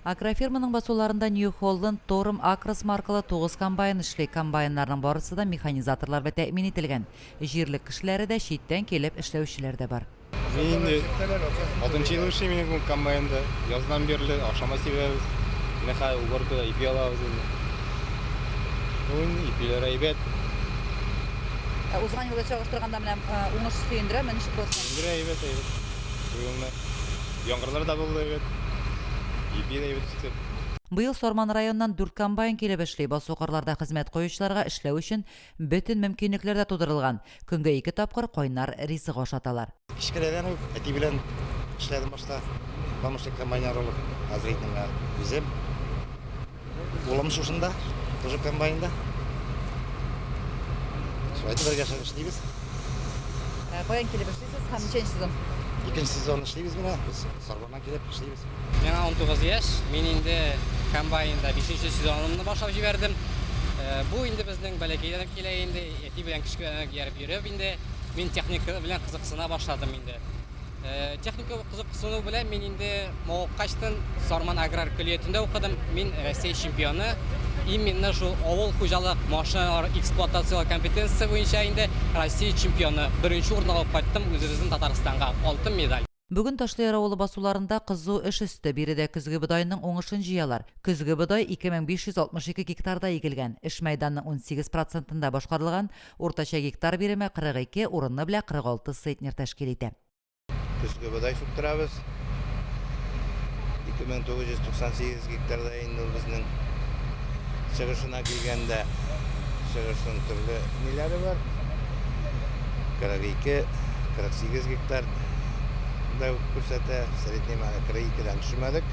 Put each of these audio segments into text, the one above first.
Агрофирманың басуларында Нью Холланд, Торум, Акрос маркалы тугыз комбайн эшли. Комбайннарның барысы да механизаторлар белән тәэмин ителгән. Җирлек кешеләре дә, читтән килеп эшләүчеләр дә бар. Мин инде алтынчы ел эшлим инде бу комбайнда. Яздан бирле ашама сибәбез. Менә хәзер уборкада ипи алабыз инде. Ну инде ипиләр әйбәт. Ә узган елга чагыштырганда менә уңыш сөендерәме, ничек булсын? Сөендерә, әйбәт, әйбәт. Бу елны яңгырлар да булды әйбәт. Ипи дә әйбәт үсте. Быел Сарман районыннан дүрт комбайн килеп эшли. Басу-кырларда хезмәт куючыларга эшләү өчен бөтен мөмкинлекләр дә тудырылган. Көнгә ике тапкыр кайнар ризык ашаталар. Кечкенәдән үк әти белән эшләдем башта, помощник комбайнер булып. Хәзер инде менә үзем. Улым шушында, тоже комбайнда. Шулай итеп бергә эшлибез. Ә каян килеп эшлисез һәм ничәнче сезон? Икенче сезон эшлибез менә. Без Сарбаннан килеп эшлибез. Миңа 19 яшь, мин инде комбайнда бишенче сезонымны башлап җибәрдем. Бу инде безнең бәләкәйдән үк килә инде. Әти белән кечкенәдән үк ияреп йөреп инде мин техника белән кызыксына башладым инде. Техника кызыксыну белән мин инде мавыккачтын Сарман аграр көллиятендә укыдым. Мин Россия чемпионы. Именно шул авыл хуҗалык машиналар эксплуатацияләү компетенциясе буенча инде Россия чемпионы. Беренче урын алып кайттым үзебезнең Татарстанга. Алтын медаль. Бүген Ташлыяр авылы басуларында кызу эш өсте, биредә көзге бодайның уңышын җыялар. Көзге бодай 2562 гектарда игелгән. Эш мәйданның 18 процентында башкарылган, уртача гектар биреме 42, урыны белә 46 центнер тәшкил итә. Көзге бодай суктырабыз. 2998 гектарда инде ул безнең. Чыгышына килгәндә, чыгышның төрле ниләре бар. 42, 48 гектар да күрсәтә. Средний менә 42-дән төшмәдек.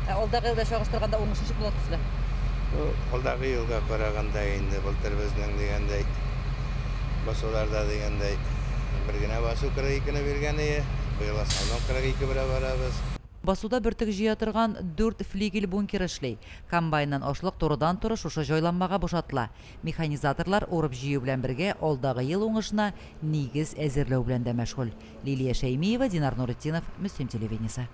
Ә алдагы елга чагыштырганда уңыш ничек була төсле? Ну, алдагы елга караганда инде былтыр безнең дигәндәй басуларда дигәндәй бер генә басу 42-не биргән ие. Быел основном 42 белән барабыз. Басуда бөртек җыя торган дүрт флигель-бункер эшли. Комбайннан ашлык турыдан-туры шушы җайланмага бушатыла. Механизаторлар урып-җыю белән бергә алдагы ел уңышына нигез әзерләү белән дә мәшгуль. Лилия Шәймиева, Динар Нуретдинов, Мөслим телевидениесе.